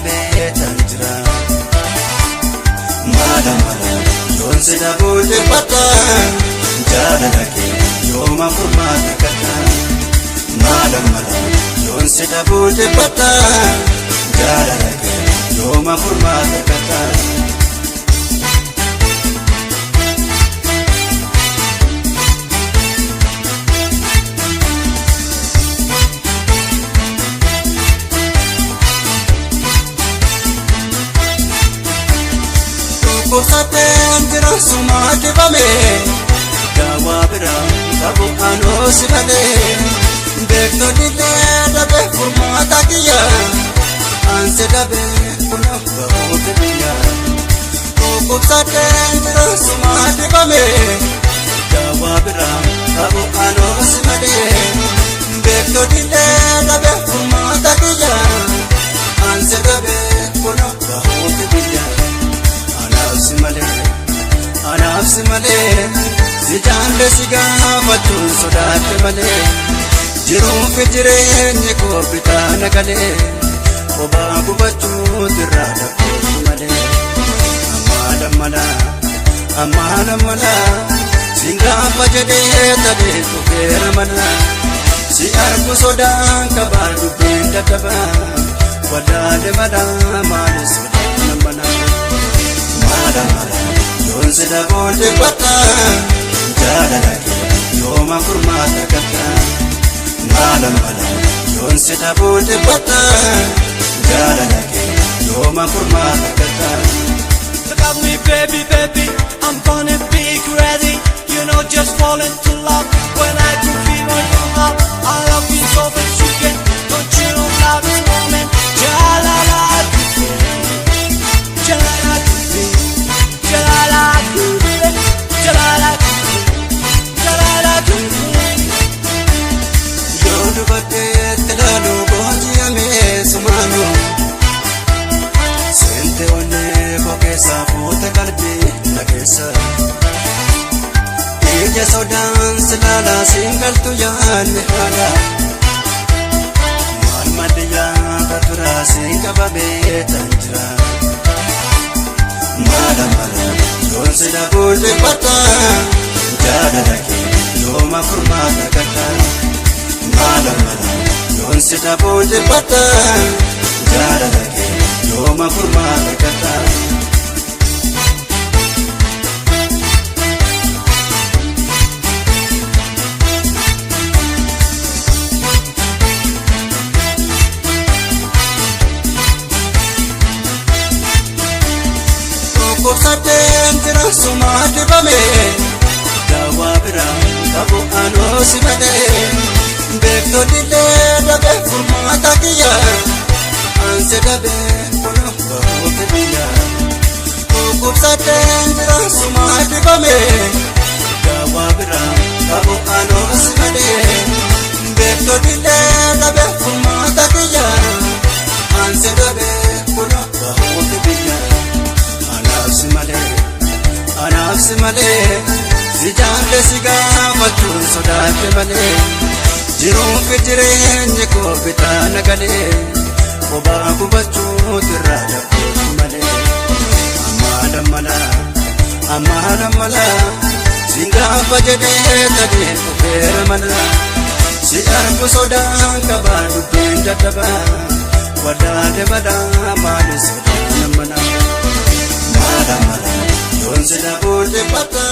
qabamee tan jira. Mala mala yoon si dhabuu dhiphadha jaalala kee yooma furmaata kadha. Mala mala yoon si dhabuu dhiphadha jaalala kee yooma furmaata kadha. Dhukkubsadheen jira sumaa dibame daawaa biraa qabu anoo si malee beektonni illee dhabe furmaata kiyya ansi dhabe kunoo bahuuti biyya. Dhukkubsadheen jira sumaa dibame daawaa biraa qabu anoo si malee beektonni illee dhabe furmaata kiyya ansi dhabe kunoo bahuuti biyya. Anaaf si malee, anaaf si malee, si jaalle si gaafachuun sodaadhe malee, jiruuf jireenyi koo bitaa na galee, kophaa gubachuutu irraa dhaqqootu malee. Ammaa lammala, ammaa lammala, si gaafa jedhee tadee dhufeera mana, si argu sodaan qabaa dubbiin dadhabaa, wallaale malaa maali sodaan mana. Mala mala yoon si dhabuu dhiphadha jaalala kee yooma furmaata kadha. Mala mala yoon si dhabuu dhiphadha jaalala kee yooma furmaata kadha. Look at me, baby, baby, I'm gonna be crazy. You know, just fall into love when I do feel on your heart. I love you so much, you can. Don't you know love is moment? Jalala, jalala, jalala, jalala, jalala. Yoo dubarteetti ilaalu booji'amee sumaanu seente onnee koo keessaa fuute qalbii na keessa. Ija sodaan si laalaa siin galtu yaadni haala. Maal malli yaada turaa siin qabamee tan jira. Mala mala yoon si dhabuu dhiphadha jaalala kee yooma furmaata kadha. Mala mala yoon si dhabuu dhiphadha jaalala kee yooma furmaata kadha. Dhukkubsadheen jira sumaa dibame daawaa biraa qabu anoo si malee beektonni illee dhabe furmaata kiyya ansi dhabe kunoo bahuuti biyya. Dhukkubsadheen jira sumaa dibame daawaa biraa qabu anoo si malee beektonni illee dhabe furmaata kiyya ansi dhabe kunoo bahuuti biyya. Anaaf si malee, anaaf si malee, si jaalle si gaafachuun sodaadhe malee, jiruuf jireenyi koo bitaa na galee, kophaa gubachuutu irraa dhaqqootu malee. Ammaa lammala, ammaa lammala, si gaafa jedhee tadee dhufeera mana, si argu sodaan qabaa dubbiin dadhabaa, wallaale malaa maali sodaan mana. Mala mala yoon si dhabuu dhiphadha.